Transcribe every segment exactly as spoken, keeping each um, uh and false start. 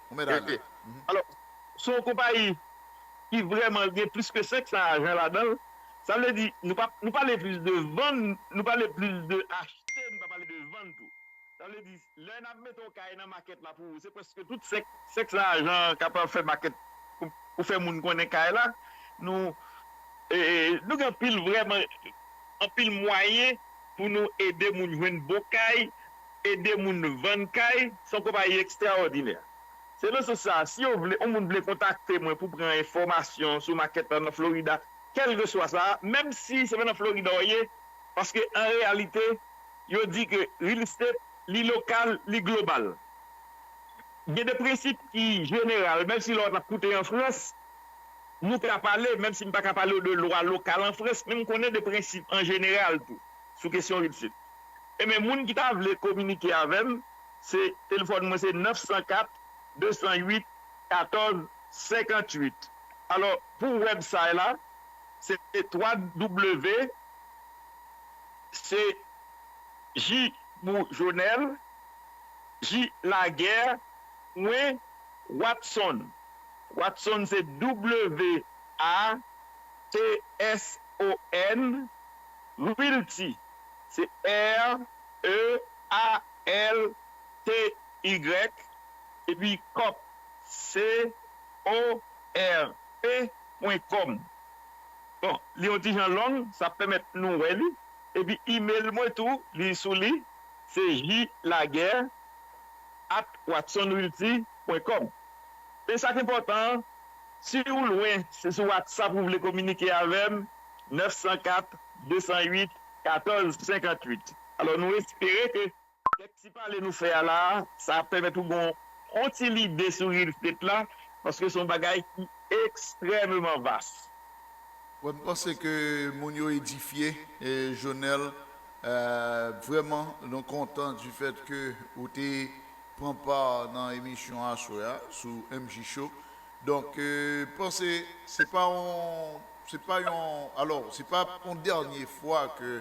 Ou mèt ale. Alò, se yon konpayi ki vrèman gen plis ke senk san ajan ladan l. Sa vle di, nou pa, nou pale plis de vann, nou pale plis de achte, nou pa pale de vann tou. Sa vle di, lè n ap mete yon kay nan makèt la pou ou, se prèske tout senk, senk san ajan kapab fè makèt pou, pou fè moun konnen kay la. Nou, e, e, nou gen anpil, vrèman, anpil mwayen pou nou ede moun jwenn bon kay, ede moun vann kay, se yon konpayi ekstraòdinè. Se nan sans sa, si yo vle, yon moun vle kontakte mwen pou pran enfòmasyon sou makèt la nan Florida, kèlkeswa sa, menm si se pa nan Florida w ye, paske an reyalite, yo di ke real estate, li lokal, li global. Gen de prensip ki jeneral, menm si lè w t ap koute an Frans, nou ka pale, menm si m pa ka pale w de lwa lokal an Frans, men m konnen de prensip an jeneral tou, sou kesyon real estate. Ebyen, moun ki ta vle kominike avè m, se telefòn mwen se nèf san kat, de san uit, katòz, senkant uit. Alò, pou website la, se twa w, se J pou Jonel, J Laguerre, pwen Watson. Watson se W A T S O N, Realty se R E A L T Y, epi Corp, C O R P pwen com. Bon, li yon ti jan long, sa pèmèt nou wè li. Epi email mwen tou, li sou li, se J Laguerre at watsonrealty pwen com. Men sa k enpòtan an, si ou lwen, se sou WhatsApp ou vle kominike avè m, nèf san kat, de san uit, katòz senkant uit. Alò, nou espere ke kèk ti pale nou fè a la a, sa ap pèmèt ou gen yon ti lide sou real estate la, paske se yon bagay ki ekstrèmeman vas. Wè, m panse ke moun yo edifye, e, Jonel, e, vrèman, nou kontan du fait que ou te pran pa nan emisyon aswè a sou M J Show. Donk, e, panse se pa yon, se pa yon, alò, se pa yon dènye fwa ke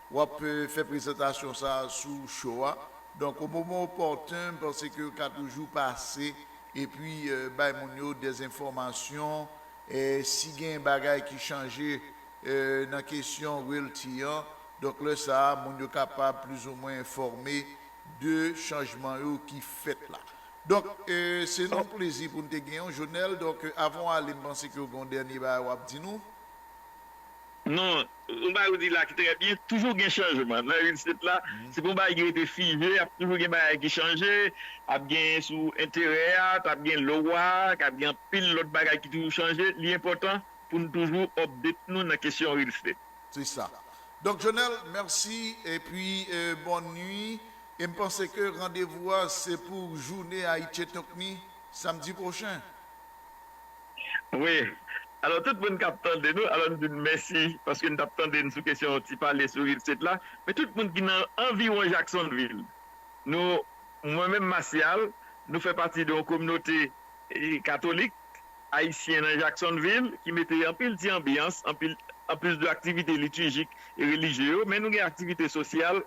w ap, e, fè prezantasyon sa a sou show a. Donk, o moman opòten, m panse ke w ka toujou pase epi, e, bay moun yo dèzenfòmasyon, e, si gen bagay ki chanje, e, nan kesyon realty an, donk lè sa a, moun yo kapab plizoumwen enfòme de chanjman yo ki fèt la. Donk, e, se yon plezi pou n te gen w, Jonel. Donk, e, avan w ale, m panse ke w gen yon dènye bagay w ap di nou. Non, yon bagay ou di la ki trè byen, toujou gen chanjman. Nan real estate la, se pa yon bagay ki rete fije, ap toujou gen bagay ki chanje, ap gen sou enterè a, t ap gen lwa, k ap gen anpil lòt bagay ki toujou chanje. Li enpòtan pou n toujou update nou nan kesyon real estate. Se sa. Donk, Jonel, mèsi, epi, e, bòn nwi. E m panse ke randevou a se pou jounen Haitian Talk ni samdi pwochen. Wi. Alò, tout moun k ap tande nou, alò, n di n mèsi paske n t ap tande n sou kesyon ti pale sou real estate la. Men tout moun ki nan anviwon Jacksonville, nou, mwen menm Martial, nou fè pati de yon kominote, e, katolik, ayisyen nan Jacksonville, ki mete anpil ti anbyans, anpil, anplis de aktivite litijik e relijye yo, men nou gen aktivite sosyal.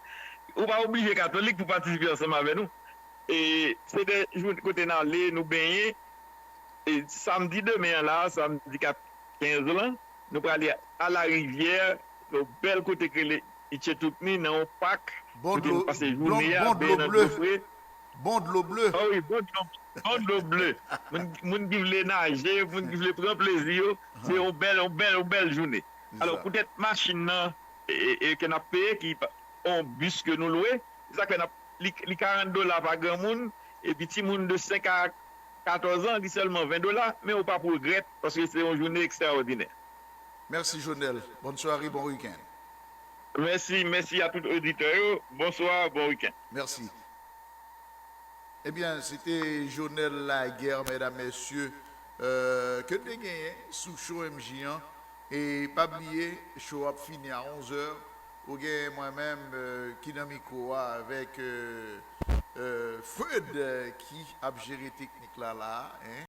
Ou pa oblije katolik pou patisipe ansanm avè nou. E se de jou kote n ale, nou benyen. E samdi demen an la, samdi kat kenz lan, nou prale a la rivyè, yon bèl kote k rele Ichetukni, nan yon pak, kote nou pase jounen an, benyen nan dlo fre. Bon dlo ble. Ah wi, bon dlo, bon dlo ble. Moun, moun ki vle naje, moun ki vle pran plezi yo, se yon bèl, yon bèl, yon bèl jounen. Alò, poutèt machin nan, e, e, e ke n ap peye, ki pa, yon bis ke nou lwe, se sa k fè n ap, li, li karant dola pa granmoun, epi timoun de senk a katòz an, li sèlman ven dola, men ou p ap regrèt, paske se yon jounen ekstraòdinè. Mèsi, Jonel. Bonne soirée, bon week-end. Mèsi, mèsi a tout oditè yo. Bonswa, bon wikenn. Mèsi. Ebyen, se te Jonel Laguerre, medam, mesye, euh, ke n te genyen sou show M J an. E pa bliye, show ap fini a onz è. Ou gen mwen menm, euh, ki nan mikwo a avèk, euh, euh, Fred, euh, ki ap jere teknik la la a, hein.